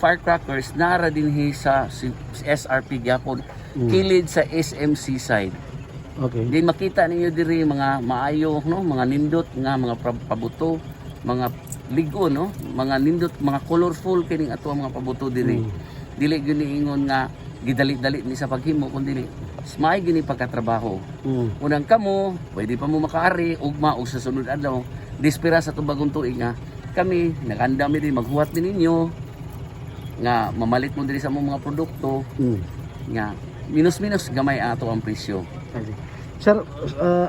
Firecrackers nara dinhi sa SRP gyapon, kilid sa SMC side. Di makita ninyo diri mga maayo, no, mga nindot nga mga pabuto, mga ligo, no, mga nindot, mga colorful kining ato ang mga pabuto diri. Dili gyud ni ingon nga gidali-dali ni sa paghimo kun dili maayo gyud ni pagkatrabaho. Unang kamo, pwede pa mo makaari ugma o sa sunod adlaw, dispira sa atong bagong tuig nga kami nakanda mi din maghuwat ni ninyo nga mamalit mo diri sa among mga produkto nga minus-minus gamay ato ang presyo. Okay. Sir,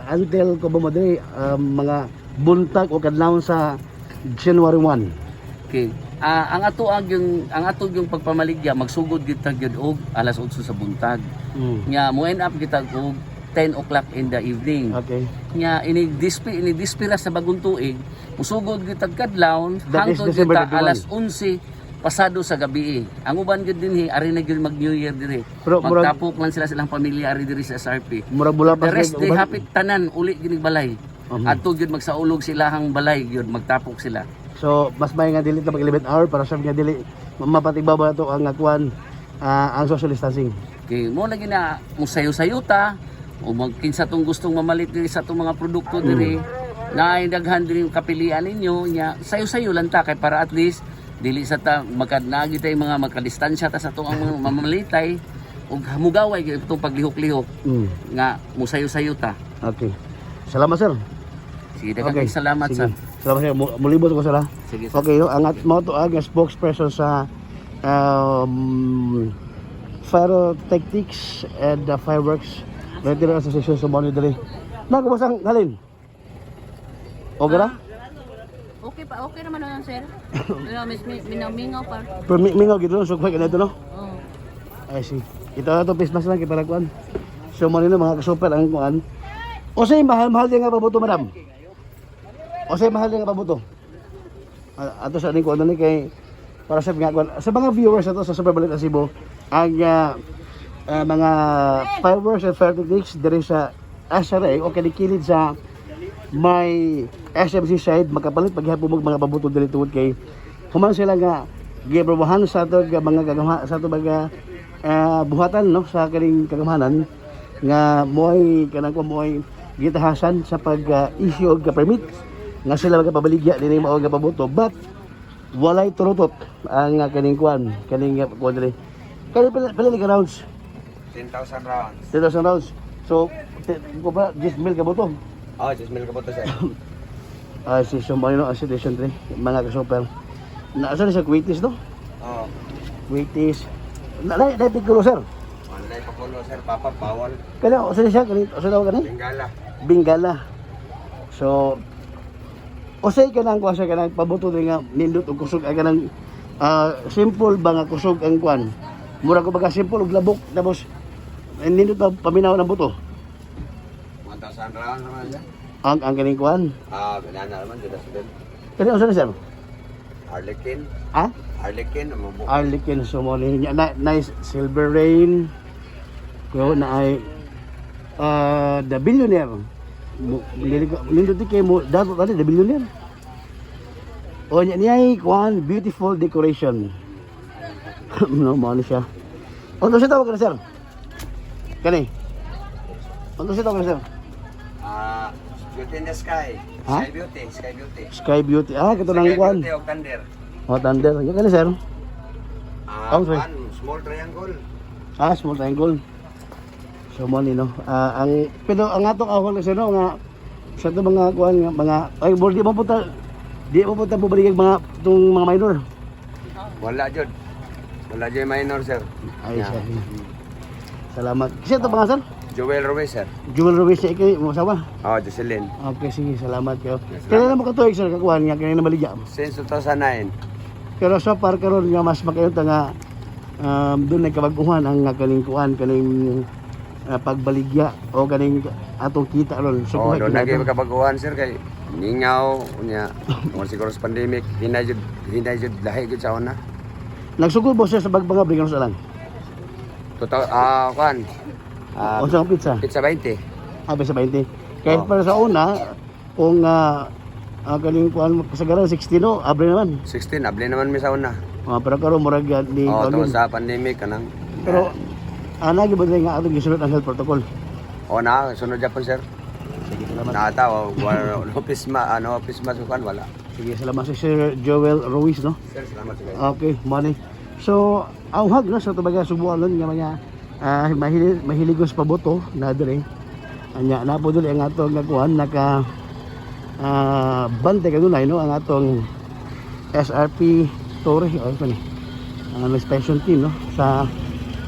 until ko ba mo diri mga buntag o kadlawon sa January 1? Okay. Ang ato yung pagpamaligya magsugod gyud ta gyud og alas 8 sa buntag. Nya mo end up kita og 10 o'clock in the evening. Nya ini dispira sa bagong tuig, musugod gyud tag kadlawon That is hangtod gyud December ta 31. alas 11 pasado sa gabi. Ang uban gyud dinhi ari na gyud mag New Year diri. Pero murag Magtapok lang sila silang pamilya ari diri sa SRP. Murag bula pa The rest sila day uban. hapit tanan uli ginig balay. Adto gyud magsaulog silahang balay gyud magtapok sila. So, mas may nga dili ta mag 11 hour para sa nga dili mapatigbabaw ato ang kuan, ang social distancing. Okay, mo lagi na mo sayo-sayo ta o magkinsa tong gustong mamalit diri sa atong mga produkto diri na daghan diri yung kapilian ninyo nya sayo-sayo lang ta kay para at least dili sa ta magkadnagi tay mga magkadistansya ta sa atong ang mga mamalitay ug mugaway gyud itong paglihok-lihok nga mo sayo-sayo ta. Okay. Salamat, sir. Sige, daghang salamat Sige. sa Salamat, sir. Mulibot ko sila. Sige, sir. Okay, ang at mo to ang spokesperson sa Pyrotechnics and Fireworks Retail Association sa Moni diri. Na kumusta ang halin? Okay ra? Okay pa, okay naman nun, sir. Pero mis minamingaw pa. Pero mingaw gid no, so kuha ka no. Oh. I see. Ito na to, face mask lang kay para kuan. So mo nino mga kasuper ang kuan. Usay mahal-mahal din nga pabuto, madam? Usay mahal din nga pabuto? Ato sa aning kuan ni kay para sa mga kuan sa mga viewers ato sa Super Balita Cebu ang mga fireworks and pyrotechnics diri sa SRA o kilikilid sa may SMC side, makapalit paghapon mo mga pabuto diri tungod kay human sila nga giaprobahan sa ato nga mga kagama sa ato mga buhatan, no, sa kaning kagamhanan nga moay kanang kuan moay gitahasan sa pag issue og permit nga sila magapabaligya dinhi mao nga pabuto, but walay turutot ang kaning kuan kaning kuan diri kani pila pila ni ka rounds? 10,000 rounds. 10,000 rounds, so ko ba 10,000 ka buto? Oh, 10,000 ka buto, sir. Ah, si Sumayo ang situation diri, mga kasuper. Naasa ni sa Kuwaitis, no? Oh. Kuwaitis. Na na na pikulo, sir. Walay pakulo, sir. Papa, bawal. Kani usa ni siya kani usa daw kani? Bengala. Bingala. So usay ka nang kuha sa kanang pabuto diri nga nindot og kusog ay kanang simple ba nga kusog ang kuan. Mura ko baga simple og labok tapos nindot na paminaw ng buto. 1,000 rounds naman siya. Ang kaning kuan. Ah, banana naman. Dito sa din. Kani usa ni, sir? Harlequin. Ha? Harlequin. Ang mabu. Arlequin, so mo ni na, nice silver rain. Kuya na ay the billionaire. Nindot di kay mo dato tani the billionaire. O nya niya ay kuan beautiful decoration. No mo ni siya. Ano siya tawag ka na, sir? Kani? Ano siya tawag ka na, sir? Ah, Beauty in the Sky. Ha? Sky Beauty. Sky Beauty. Sky Beauty. Ah, kato nang Sky kuan. Beauty o Thunder. Oh, thunder. Yan kani, sir? Ah, Oh, sorry. kuan, small triangle. Ah, small triangle. So mo ni no. Ah, ang pero ang atong awal kasi no nga sa itong mga kuan nga mga ay bol di mo punta bubaligag mga itong mga minor. Wala jud. Wala jud minor, sir. Ay Yeah. siya. Salamat. Kasi ito mga sir? Joel Ruiz, sir. Jewel Ruiz siya ikay mo asawa. Oh, Jocelyn. Okay, sige, salamat kayo. Yes, salamat. Kailan na mo katuig, sir, kakuan nga kailan na maligya? Since 2009. Pero sa par karon nga mas makayo ta nga doon nagkabaguhan ang nga kaning kuan kaning pagbaligya o kaning atong kita ron. So, Oh, kuha doon gyud lagi nato. makabaguhan, sir, kay ningaw unya tungod siguro sa pandemic hinay jud lahi jud sa una. Nagsugod mo siya sa bagbanga bigyan sa lang. Totoo kuan. Ah, O sa pizza. pizza 20. Ah, sa 20. Kahit Oo. para sa una, kung kaning kuan kasagaran 16 no, abre naman. 16 abli naman mi sa una. Oh, pero karon murag ni Oh, kuan tungod yun. sa pandemic kanang. Pero ana gyud ba nga atong gisunod ang health protocol? O na, sunod japon, sir. Sige, salamat. Naata o wala no pisma, ano pisma sukan wala. Sige, salamat si Sir Joel Ruiz, no? Sir, salamat sa kayo. Okay, money. So, auhag no sa tubaga Subuanon nga mga mahiligos paboto na dire. Anya na po dili ang atong nga kuan naka bante kanunay no ang atong SRP Torre o ano ni. Ang inspection team no sa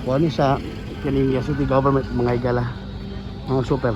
kuan ni sa kining City Government, mga higala, mga super.